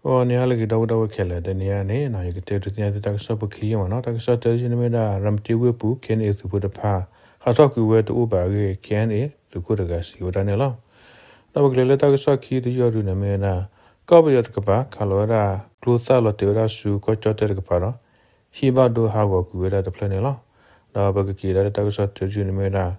ဂီၤနံၤဟါလၢအဂ့ၤ ဒီပုၢ်ဒီဝဲၢ်ခဲလၢာ်, တနံၤအံၤန့ၣ် ယကတဲဒုးသ့ၣ်ညါသုတၢ်ကစီၣ်ဖိခံယုၢ်မးနီၤ. တၢ်ကစီၣ်တၢတယုၢ်န့ၣ်မ့ၢ်ဝဲဒၣ် ရၤမတံဝ့ၢ်ပူၤ K N A သုးဖိတဖၣ် ဟးထီၣ်ကွံာ်ဝဲတအိၣ်ဘၣ်အဂ့ၢ် K N A သုးခိၣ်တဂၤစံးဝဲဒၣ်န့ၣ်လီၤ. ဒီးပကလဲၤလၢတၢ်ကစီၣ်ခံတယုၢ်အံၤဒုးန့ၣ်မ့ၢ်ဝဲဒၣ် ကီၢ်ပယီၤတကပၤ ခးလီၤဝဲဒၣ် ကျိသၣ်လီၤတဲာ်ဝဲဒၣ်ဆူကီၢ်ကၠီၣ်တဲၣ်တကပၤဒီး ဟံၣ်ဘၣ်ဒိဟးဂီၤကွံာ်ဝဲဒၣ်တဖျၢၣ်န့ၣ်လီၤ. ဒီးပကက့ၤဒၣ်လၢတၢ်ကစီၣ်တယုၢ်န့ၣ်မ့ၢ်ဝဲဒၣ်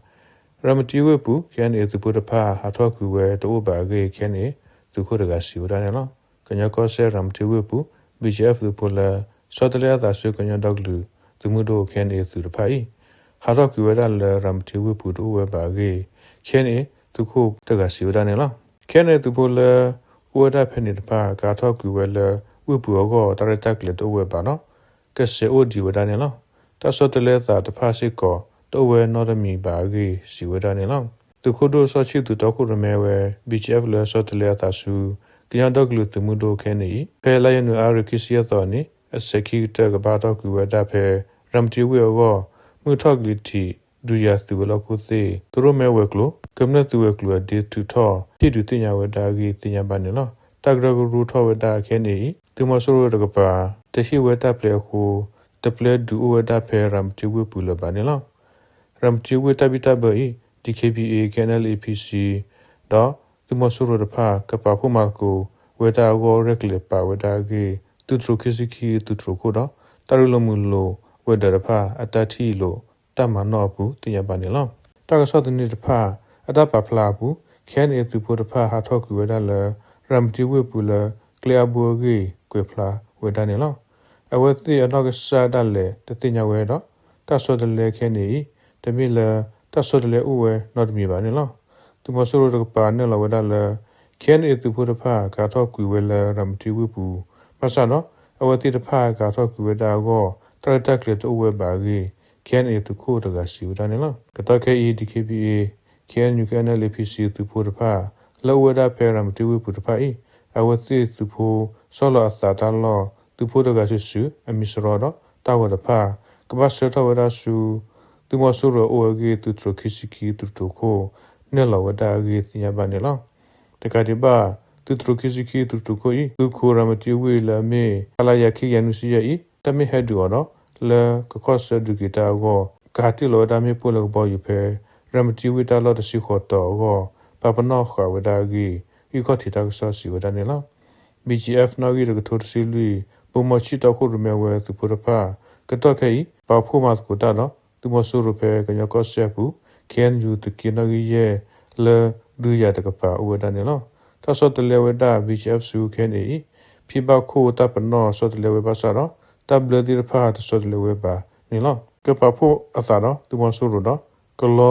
ရၤမတံဝ့ၢ်ပူၤ K N A သုးဖိတဖၣ် ဟးထီၣ်ကွံာ်ဝဲတအိၣ်ဘၣ်အဂ့ၢ် K N A သုးခိၣ်တဂၤစံးဝဲဒၣ်န့ၣ်လီၤ. ကညီကီၢ်စဲၣ် ရၤမတံဝ့ၢ်ပူၤ B G F သုးဖိလၢ ဆီတလဲအသးဆူကညီဒီကလုာ်သုးမုၢ်ဒိၣ် K N A သုးတဖၣ်အံၤ ဟးထီၣ်ကွံာ်ဝဲဒၣ်လၢ ရၤမတံဝ့ၢ်ပူၤတအိၣ်ဝဲဘၣ်အဂ့ၢ် K N A သုးခိၣ်တဂၤစံးဝဲဒၣ်န့ၣ်လီၤ. K N A သုးဖိလၢ အိၣ်ဝဲဒၣ်ဖဲန့ၣ်တဖၣ် ကဟးထီၣ်ကွံာ်ဝဲလၢ ဝ့ၢ်ပူၤအဂီၢ် တၢ်ရဲၣ်တၢ်ကျဲၤတအိၣ်ဝဲဘၣ်ဒီး ကစဲးအိၣ်ဒံးဝဲဒၣ်န့ၣ်လီၤ. တၢ်ဆီတလဲအသးတဖၣ်စ့ၢ်ကီး တအိၣ်ဝဲနီတမံၤဘၣ်အဂ့ၢ် စံးဝဲဒၣ်န့ၣ်လီၤ. သုးခိၣ်ဒိၣ်စီဆှံသူးတီခိၣ်ရိၣ်မဲဝဲ B G F လၢဆီတလဲအသးဆူ ကညီဒီကလုာ်သုးမုၢ်ဒိၣ် K N A အံၤ ဖဲလါယနူၤအါရံၤခံဆံယဲၢ်သီန့ၣ် အစဲးခံကတၢၢ်ကဘၣ်ထီၣ်ကွံာ်ဝဲဒၣ်ဖဲ ရၤမတံဝ့ၢ်အဂီၢ် မုၢ်ထီၣ်ကလံၤထံး ဒုးယၤသုးဝဲၤလီၢ်ခိၣ်သ့ၣ် သရိၣ်မဲဝဲၤကျိၤ ကမျၢၢ်သုးဝဲၤကျိၤအဒ့ထုးထီၣ် ဟ့ၣ်ဒုးသ့ၣ်ညါဝဲဒၣ်အဂ့ၢ်သ့ၣ်ညါဘၣ်န့ၣ်လီၤ. တၢ်ကရၢကရိထီၣ်ဝဲဒၣ် K N A အံၤ သုးမီၤစိရိၤတကပၤ တဟ့ၣ်ဝဲတၢ်ပျဲအဃိ တပျဲဒုးအိၣ်ဝဲဒၣ်ဖဲ ရၤမတံဝ့ၢ်ပူၤလၢၤဘၣ်န့ၣ်လီၤ. ရၤမတံဝ့ၢ်တၢ်ဘံၣ်တၢ်ဘၢအံၤ D K B A, K N L A P C ဒီးသုးမီၤစိရိၤတဖၣ် ကပာ်ဖှိၣ်မၤသကိးဝဲတၢ်အဂီၢ် ရဲၣ်ကျဲၤပာ်ဝဲဒၣ်အဂ့ၢ် သုးတြိၤခံဆံခံသုးတြိၤခိၣ်ဒီး တၢ်ရ့လိာ်မုာ်လိာ်ဝဲၤဒၢးတဖၣ် အတၢ်ထံၣ်လိာ်တၢ်မၤနီၣ်အပူၤ သ့ၣ်ညါဘၣ်န့ၣ်လီၤ. တၢ်ကစီၣ်သန့တဖၣ် အတၢ်ပာ်ဖျါအပူၤ K N A သုးဖိတဖၣ် ဟးထီၣ်ကွံာ်ဝဲဒၣ်လၢ ရၤမတံဝ့ၢ်ပူၤလၢ ကျဲအါဘိအဂ့ၢ် ကွဲးဖျါဝဲဒၣ်န့ၣ်လီၤ. အဝဲသ့ၣ်အနီၢ်ကစၢ်ဒၣ်လဲာ် တသ့ၣ်ညါဝဲဒီး တၢ်ဆီတလဲ K N A အံၤ တမ့ၢ်လၢ တၢ်ဆီတလဲအိၣ်ဝဲနီတမံၤဘၣ်န့ၣ်လီၤ. သုးမီၤစိရိၤတကပၤ နဲၣ်လီၤဝဲဒၣ်လၢ K N A သုးဖိတဖၣ် ကဟးထီၣ်ကွံာ်ဝဲလၢ ရၤမတံဝ့ၢ်ပူၤ ဘၣ်ဆၣ်ဒီး အဝဲသ့ၣ်တဖၣ် ကဟးထီၣ်ကွံာ်ဝဲဒၣ်အဂီၢ် တၢ်ရဲၣ်တၢ်ကျဲၤတအိၣ်ဝဲဘၣ်အဂ့ၢ် K N A သုးခိၣ်တဂၤစံးဝဲဒၣ်န့ၣ်လီၤ. ကတီၢ်ခဲအံၤ D K B A, K N U, K N L A P C သုးဖိတဖၣ် လၢအိၣ်ဝဲဒၣ်ဖဲ ရၤမတံဝ့ၢ်ပူၤတဖၣ်အံၤ အဝဲသ့ၣ်သုးဖိ ဆီလီၤအသးတၢ်လီၢ် သုးဖိတဂၤစုာ်စုာ် အမံၤစရီဒီး တၢ်ဂီၤတဖၣ် ကဘၣ်ဆှၢထီၣ်ဝဲဒၣ်ဆူ သုးမီၤစိရိၤအအိၣ်အဂ့ၢ် သုးတြိၤခံဆံခံသုးတြိၤခိၣ် နဲၣ်လီၤဝဲဒၣ်အဂ့ၢ်သ့ၣ်ညါဘၣ်န့ၣ်လီၤ. တကးဒံးဘၣ် သုးတြိၤခံဆံခံသုးတြိၤခိၣ်အံၤ သုးခိၣ်ရၤမတံဝ့ၢ်လၢအမ့ၢ် ခလရ ခံကယၤနွံဆံယဲၢ်အံၤ တၢ်မ့ၢ်ဟဲဒုးအီၤဒီး လၢကခီၣ်ဆၢဒုးက့ၤတၢ်အဂီၢ် ကဟးတ့ၢ်လီၤဝဲဒၣ်မ့ၣ်ပိၢ်လၢကဘီယူၤဖဲ ရၤမတံဝ့ၢ်တၢ်လီၢ်တဆံဃိးတီၤအဂီၢ် ပာ်ပနီၣ်ဃာ်ဝဲဒၣ်အဂ့ၢ် ဂံၢ်ခီၣ်ထံးတၢ်ကစီၣ်စံးဝဲဒၣ်န့ၣ်လီၤ. B G F နီၣ်ဂံၢ်တကထိတဆံလွံၢ် ဘိၣ်မီၢ်ဆံၣ်တီခိၣ်ရိၣ်မဲဝဲသုးဖိတဖၣ် ကတီၢ်ခဲအံၤ ပာ်ဖှိၣ်မၤသကိးတၢ်ဒီး သုးမီၤစိရိၤဖဲကညီကီၢ်စဲၣ်အပူၤ K N U သုးက့နီၣ်ဂံၢ်ယဲၢ် လၢဒုးယၤတကပၤအိၣ်ဝဲဒၣ်န့ၣ်လီၤ. တၢ်ဆီတလဲဝဲဒၣ် B G F ဆူ K N A အံၤ ဖံဘၣ်ခိၣ်တၢ်ပနီၣ်ဆီတလဲဝဲဘၣ်ဆၣ်ဒီး တၢ်ဘျၢသ့ၣ်တဖၣ်တဆီတလဲဝဲဘၣ်န့ၣ်လီၤ. ကပာ်ဖှိၣ်အသးဒီးသုးမီၤစိရိၤဒီး ကလ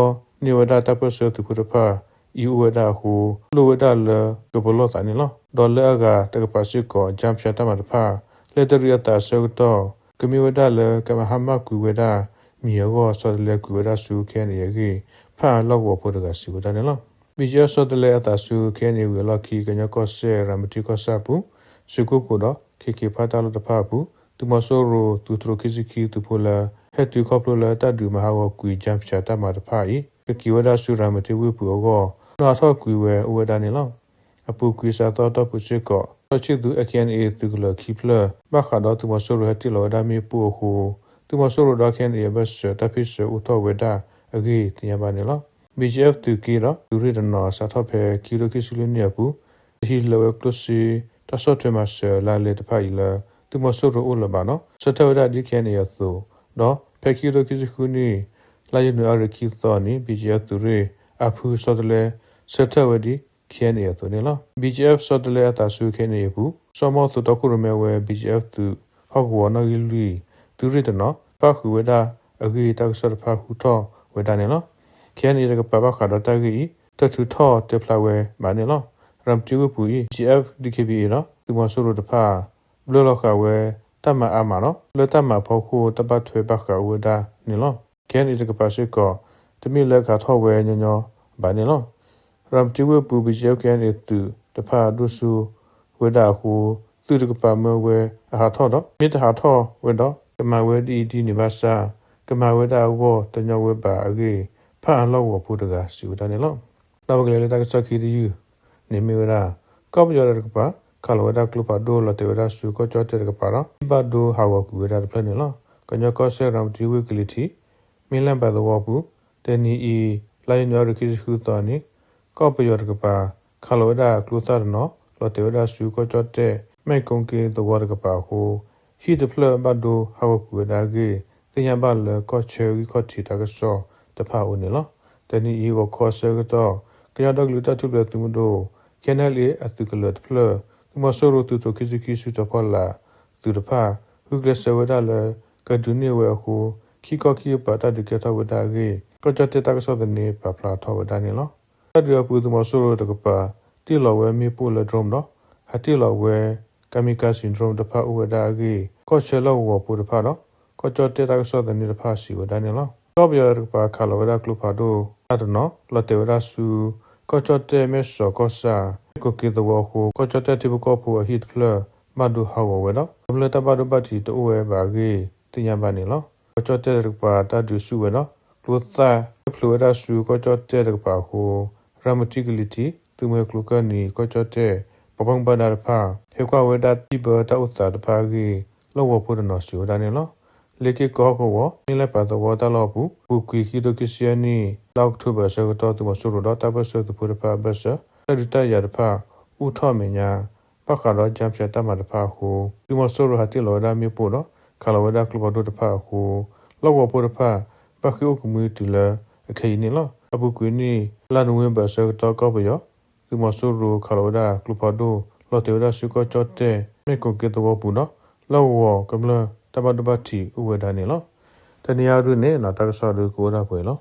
ီန့ၢ်ဝဲဒၣ်တၢ်ပၢၢ်ဆၢသုးဖိတဖၣ်အံၤအိၣ်ဝဲဒၣ်အဃိ လိၣ်ဝဲဒၣ်လၢကပလီၢ်သးန့ၣ်လီၤ. ဒီးလၢအဂၤတကပၤစ့ၢ်ကီး ကၠၢဖၠးတၢ်မၤတဖၣ် လဲၤတရံးအသးအဆၢကတီၢ် ကမ့ၢ်ဝဲဒၣ်လၢကမၤဟါမၢ်ကွံာ်ဝဲဒၣ်မံၤအဂီၢ် ဆီတလဲကွံာ်ဝဲဒၣ်ဆူ K N A အဂ့ၢ် ဖၣ်အၣ်လီၢ်ကဝီၤဖိတဂၤစံးဝဲဒၣ်န့ၣ်လီၤ. B G F ဆီတလဲအသးဆူ K N A ဝံၤအလီၢ်ခံ ကညီကီၢ်စဲၣ် ရၤမတံကီၢ်ဆၣ်အပူၤ ရွှ့ၣ်ကိၣ်ကိၣ်ဒီး ခ့ခ့ဖၣ်တၢ်လီၢ်တဖၣ်အပူၤ သုးမီၤစိရိၤ သုးတြိၤခံဆံခံသုးဖိလၢ ဟဲတုၤခီဖျိလၢတၢ်ဒုးမၤဟးဂီၤကွံာ် ကၠၢဖၠးတၢ်မၤတဖၣ်အံၤ ကက့ၤဝဲဒၣ်ဆူရၤမတံဝ့ၢ်ပူၤအဂီၢ် နီၣ်ထီၣ်ကွံာ်ဝဲအိၣ်ဝဲဒၣ်န့ၣ်လီၤ. အပူၤကွံာ်စးသီအတီၢ်ပူၤစ့ၢ်ကီး စီဆှံသူး K N A သုးကလၢၤခံဖျၢၣ် ဘၣ်ဃးဒီးသုးမီၤစိရိၤဟဲတ့ၢ်လီၤဝဲဒၣ်မ့ၣ်ပိၢ်အဃိ သုးမီၤစိရိၤဒီး K N A အဘၢၣ်စၢၤ တၢ်ဖ့ၣ်ဆၢအိၣ်ထီၣ်ဝဲဒၣ်အဂ့ၢ်သ့ၣ်ညါဘၣ်န့ၣ်လီၤ. B G F သုးက့ဒီး သုးရ့ၣ်တနီၤ စးထီၣ်ဖဲခံကထိခံဆံလွံၢ်နံၣ်အပူၤ တဟံးလၢၤဝဲကျိၣ်စ့ တၢ်ဆီၣ်ထွဲမၤစၢၤလါလဲတဖၣ်အံၤလၢ သုးမီၤစိရိၤအိၣ်လၢၤဘၣ်ဒီး ဆၢထၢၣ်ဝဲဒၣ်ဒ် K N A အသိး ဒီးဖဲခံကထိခံဆံဃုနံၣ် လါယနူၤအါရံၤခံသီန့ၣ် B G F သုးရ့ၣ် အဖုဆီတလဲ ဆၢထၢၣ်ဝဲဒ် K N A အသိးန့ၣ်လီၤ. B G F ဆီတလဲအသးဆူ K N A အပူၤ စီၤမီၢ်သူးတီခိၣ်ရိၣ်မဲဝဲ B G F သုးဟီၣ်ကဝီၤနီၣ်ဂံၢ်လွံၢ် သုးရ့ၣ်တနီၤ ပၣ်ဃုာ်ဝဲဒၣ်အဂ့ၢ် တၢ်ကစီၣ်တဖၣ်ဟူထီၣ်ဝဲဒၣ်န့ၣ်လီၤ. K N A တကပၤဘၣ်ဃးဒီးတၢ်ဂ့ၢ်အံၤ တထုးထီၣ်တဲဖျါဝဲဘၣ်န့ၣ်လီၤ. ရၤမတံဝ့ၢ်ပူၤအံၤ B G F, D K B A ဒီးသုးမီၤစိရိၤတဖၣ် ဘျၢလီၤဃာ်ဝဲတၢ်မၤအါမးဒီး လၢတၢ်မၤအဖီခိၣ် တၢ်ဘၣ်ထွဲဘၣ်ဃးအိၣ်ဝဲဒၣ်န့ၣ်လီၤ. K N A တကပၤစ့ၢ်ကီး တမ့ၢ်လၢကဟးထီၣ်ဝဲညီညီဘၣ်န့ၣ်လီၤ. ရၤမတံဝ့ၢ်ပူၤ B G F K N A သုးတဖၣ်ဒိၣ်စိဝဲဒၣ်အဃိ သုးတကပၤမၢဝဲအဟးထီၣ်ဒီး မ့ၢ်တဟးထီၣ်ဝဲဒီး ကမၤဝဲဒ်အံၤဒ်န့ၣ်ဘၣ်ဆၣ် ကမၤဝဲဒၣ်အဂီၢ်တညီဝဲဘၣ်အဂ့ၢ် ဖၣ်အၣ်လီၢ်ကဝီၤဖိတဂၤစံးဝဲဒၣ်န့ၣ်လီၤ. ဒီးပကလဲၤလၢတၢ်ကစီၣ်ခံတယုၢ်န့ၣ်မ့ၢ်ဝဲဒၣ် ကီၢ်ပယီၤတကပၤ ခးလီၤဝဲဒၣ်ကျိဖးဒိၣ် လီၤတဲာ်ဝဲဒၣ်ဆူကီၢ်ကၠီၣ်တဲၣ်တကပၤဒီး ဟံၣ်ဘၣ်ဒိဟးဂီၤကွံာ်ဝဲဒၣ်တဖျၢၣ်န့ၣ်လီၤ. ကညီကီၢ်စဲၣ် ရၤမတံဝ့ၢ်ကလံၤထံး မ့ၢ်လၢၣ်ဘၣ်သဝီပူၤ တနံၤအံၤ လါယနူၤအါရံၤ ခံဆံဃုသီန့ၣ် ကီၢ်ပယီၤတကပၤ ခးလီၤဝဲဒၣ်ကျိသၣ်တနီၤ လီၤတဲာ်ဝဲဒၣ်ဆူကီၢ်ကၠီၣ်တဲၣ် မဲၢ်ကိက့သဝီတကပၤအဃိ ဟံၣ်တဖျၢၣ်ဘၣ်ဒိဟးဂီၤကွံာ်ဝဲဒၣ်အဂ့ၢ် သ့ၣ်ညါဘၣ်လၢကီၢ်ဆၢဂံၢ်ခီၣ်ထံးတၢ်ကစီၣ်တဖၣ်အအိၣ်န့ၣ်လီၤ. တနံၤအံၤဂီၤခီအဆၢကတီၢ် ကညီဒီကလုာ်တၢ်ထူၣ်ဖျဲးသုးမုၢ်ဒိၣ် ခ့ၣ်အဲၣ်အဲၣ်အသုးကလၢၤတဖျၢၣ် သုးမီၤစိရိၤသုးထီၣ်ခံဆံခံစုတီၤဖီလာ်သုးတဖၣ် ဂုာ်ကျဲးစၢးဝဲဒၣ်လၢ ကဒုးန့ၢ်ဝဲအဃိ ခံခီခံကပၤတၢ်ဒုးကဲထီၣ်ဝဲဒၣ်အဂ့ၢ် ကီၢ်ကၠီၣ်တဲၣ်တၢ်ကစီၣ်သန့ပာ်ဖျါထီၣ်ဝဲဒၣ်န့ၣ်လီၤ. တၢ်ဒုးအပူၤ သုးမီၤစိရိၤတကပၤ တ့ၢ်လီၤဝဲမ့ၣ်ပိၢ်လၢ drone ဒီး ဟးတ့ၢ်လီၤဝဲ kamikaze drone တဖၣ်အိၣ်ဝဲဒၣ်အဂ့ၢ် ကီၢ်ဆၢလီၢ်ကဝီၤဖိတဖၣ်ဒီး ကီၢ်ကၠီၣ်တဲၣ်တၢ်ကစီၣ်သန့တဖၣ်စံးဝဲဒၣ်န့ၣ်လီၤ. ကီၢ်ပယီၤတကပၤခးလီၤဝဲဒၣ်ကျိဖးဒိၣ်တနီၤ လီၤတဲာ်ဝဲဒၣ်ဆူ ကီၢ်ကၠီၣ်တဲၣ် မဲၢ်စီၤကီၢ်ဆၣ် မဲၢ်ကိက့သဝီအဃိ ကီၢ်ကၠီၣ်တဲၣ်ထံဖိကီၢ်ဖိအဟံၣ်တဖျၢၣ် ဘၣ်ဒိဟးဂီၤဝဲဒီး ကမျၢၢ်တၢ်ဘၣ်ဒိဘၣ်ထံးတအိၣ်ဝဲဘၣ်အဂ့ၢ် သ့ၣ်ညါဘၣ်န့ၣ်လီၤ. ကီၢ်ကၠီၣ်တဲၣ်တကပၤတၢ်ဒုးဆူၣ်ဝဲဒီး ကျိသၣ်ဖျိးဝဲဒၣ်ဆူကီၢ်ကၠီၣ်တဲၣ်တကပၤအဃိ ရၤမတံကလံၤထံး သုးမုၢ်ကျိၤကၢၢ်နံၤ ကီၢ်ကၠီၣ်တဲၣ် ပှၤဘၣ်မူဘၣ်ဒါတဖၣ် ဟဲကွၢ်ဝဲဒၣ်တံၢ်ဘၢတၢ်အိၣ်သးတဖၣ်အဂ့ၢ် လီၢ်ကဝီၤဖိတနီၤစံးဝဲဒၣ်န့ၣ်လီၤ. လ့က့ၢ်ကီၢ်ဟီၣ်ကဝီၤ မ့ၢ်လၢၣ်ပၣ်သဝီတၢ်လီၢ်အပူၤ ပူၤကွံာ်ခံကထိခံဆံယဲၢ်နံၣ် လါအီးကထိဘၢၣ်အဆၢကတီၢ် သုးမီၤစိရိၤဒီးတၢ်ပၢၢ်ဆၢသုးဖိတဖၣ်အဘၢၣ်စၢၤ တၢ်ဒုးတၢ်ယၤတဖၣ် အိၣ်ထီၣ်အမဲာ်ညါ ဘၣ်ဃးဒီး ကၠါဖၠးတၢ်မၤတဖၣ်အဃိ သုးမီၤစိရိၤဟးတ့ၢ်လီၤဝဲဒၣ်မ့ၣ်ပိၢ်ဒီး ခးလီၤဝဲဒၣ်ကျိဖးဒိၣ်တဖၣ်အဃိ လီၢ်ကဝီၤဖိတဖၣ် ဘၣ်ဃ့ၢ်အိၣ်ကမှံတုၤလၢအခဲအံၤန့ၣ်လီၤ. အပူၤကွံာ်န့ၣ် လါနိၣ်ဝ့ဘၢၣ်အဆၢကတီၢ် ကီၢ်ပယီၤ သုးမီၤစိရိၤခးလီၤဝဲဒၣ်ကျိဖးဒိၣ် လီၤတဲာ်ဝဲဒၣ်ဆူကီၢ်ကၠီၣ်တဲၣ် မဲၢ်ကိက့သဝီပူၤဒီး လီၢ်ကဝီၤကမျၢၢ်တၢ်ဘၣ်ဒိဘၣ်ထံးအိၣ်ဝဲဒၣ်န့ၣ်လီၤ. တနံၤအံၤဒုန့ၣ် တၢ်ကစီၣ်ဒုကအိၣ်ဒၣ်ပှဲၤလီၤ.